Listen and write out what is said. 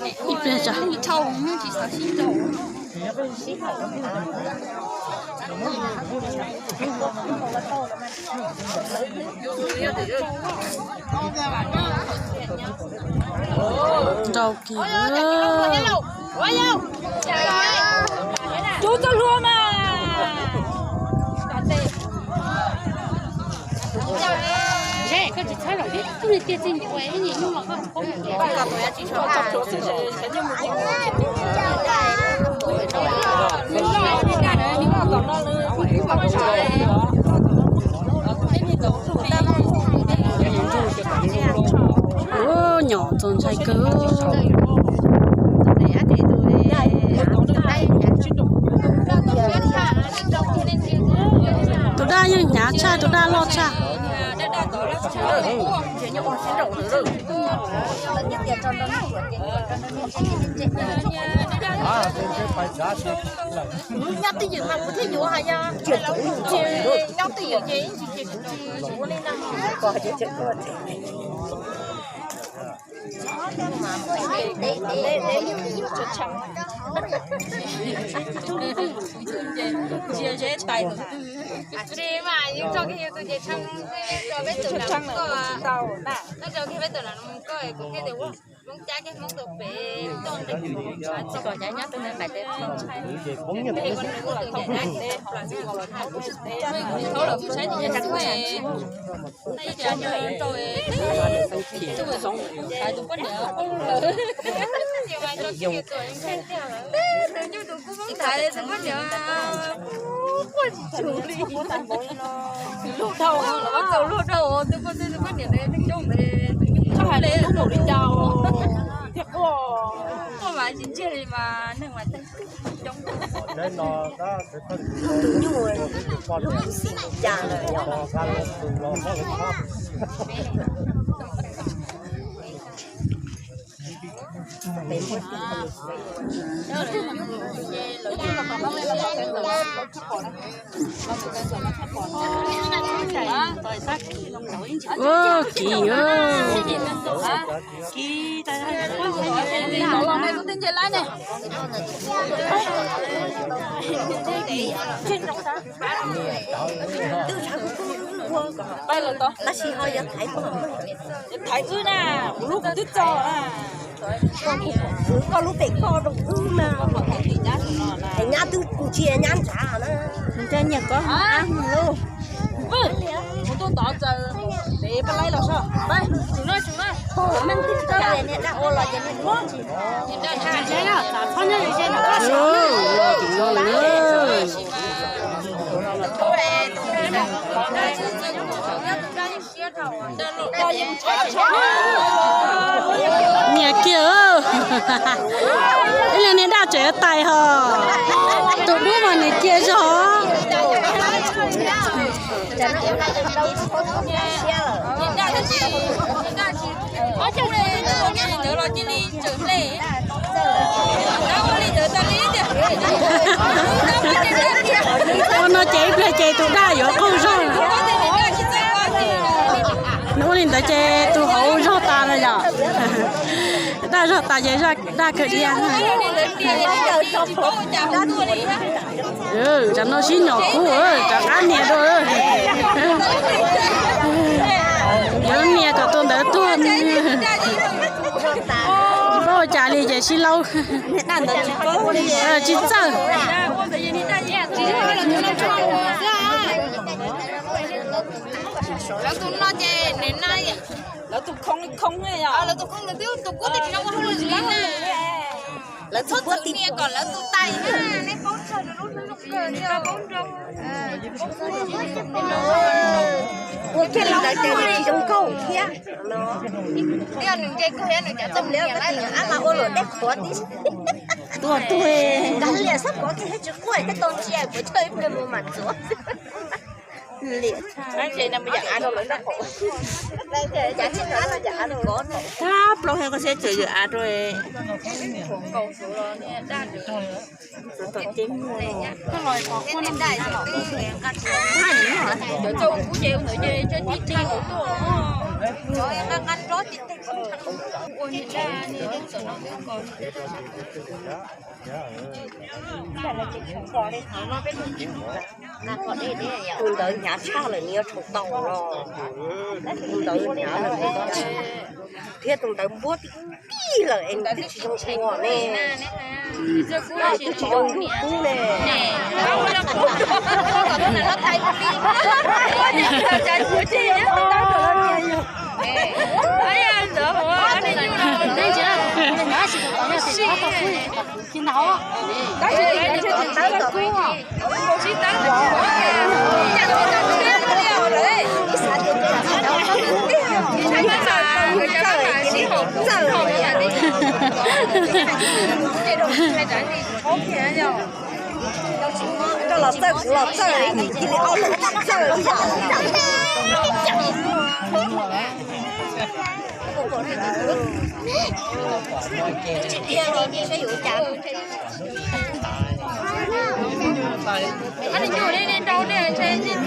Ib pliag tsam. Nrau kis. Rub txoj hlua mas. Koj tsis txhob zaum thiab, koj tiag tiag txij ntawd ib nyuag nyuj los koj poob mus. Ua nyom txaus ntshai kawg. Tus daj yeej hnyav tshaj, tus daj loj tshaj. Nyob twj ywm mas kuv thiaj yuav hais, yog nyob twj ywm ces ib ntsis ces kuv tsis yuav li na. Tsis mas yus tso kiag yus tus ces tshee, tso peb tus na, koj tso kiag peb tus na, koj kuv thiaj tias ua Hmoob cab kiag Hmoob tus pem toj ntawd, tsis kom cov nyob tus ntawd pais teb. Tus poj niam, tus poj niam quaj tsis tshua li. Luag dhau, los txaus luag dhau, tus poj, tus poj niam ntawd neeg coob ntawd, txhob hais li lub npaum li cas thiaj quaj, quaj mas tsis ntsiag li mas neeg mas teeg coob. Tus nyuj lub xim li cas lawm yom? Ua kiv. Tab sis ho yog thaiv koj, thaiv wb na, kuv lub kuv twb txog na. Koj lub pem koj rau wb na. Nyab twb tsis nyab ntshav na. Nws nyiam koj lub. Kuv tuaj tod txawm dev pab laib los so. Pab, tsum no, tsum no. Pog meej twb tsis tau niag daj ua los ces niag tsis. Niam kiag, ib leeg niag daj tseem tais ho, tus dub mas nws cia zog. Ua no ces ib pliag ces tus daj yuav qaug zog. Nws ua li ntawd ces tus hauv zog tas no yom. Daj zog tas ces daj kawg dhia. Tsam no sib nyom kub, tsam qab nias dua. Yuav nias kom tus ntawd tuag. Paub ua cas li ces sib laub. Tsis txawj. Lawv tus no ces nws na, lawv tus khoo li khoo, lawv tus khoo nws twb tus kub twb tsis zoo ua hauj lwm li na. Lawv txhob txwm nias kom lawv tus tais na, nej paub tsawg lub hlwb zoo kawg thiab paub nroo. Ua kiag li ntawd ces nws tsis zoo nkauj thiab. Yog nws nce kawg thiab nws cov txoj nias lawm, ab mas ua luam dej qhuav tib. Tuag tuag. Nkag liam xab pov kiag thiab tsis quaj thiab tau ntsia puas chawj ib pliag mus mam txuas. Tab plaub he koj siab tseem yawm av rau. Tus ntawd hnyav tshaj lawm nws yuav tsum tau los. Tus ntawd hnyav lawm thiab tus ntawd npuab tij tij lawm es nws twb tsis zoo ua ne. Twb tsis zoo ua kub ne. Rau los txawj, kuv los txawj, cia li ob leeg txawj li yam.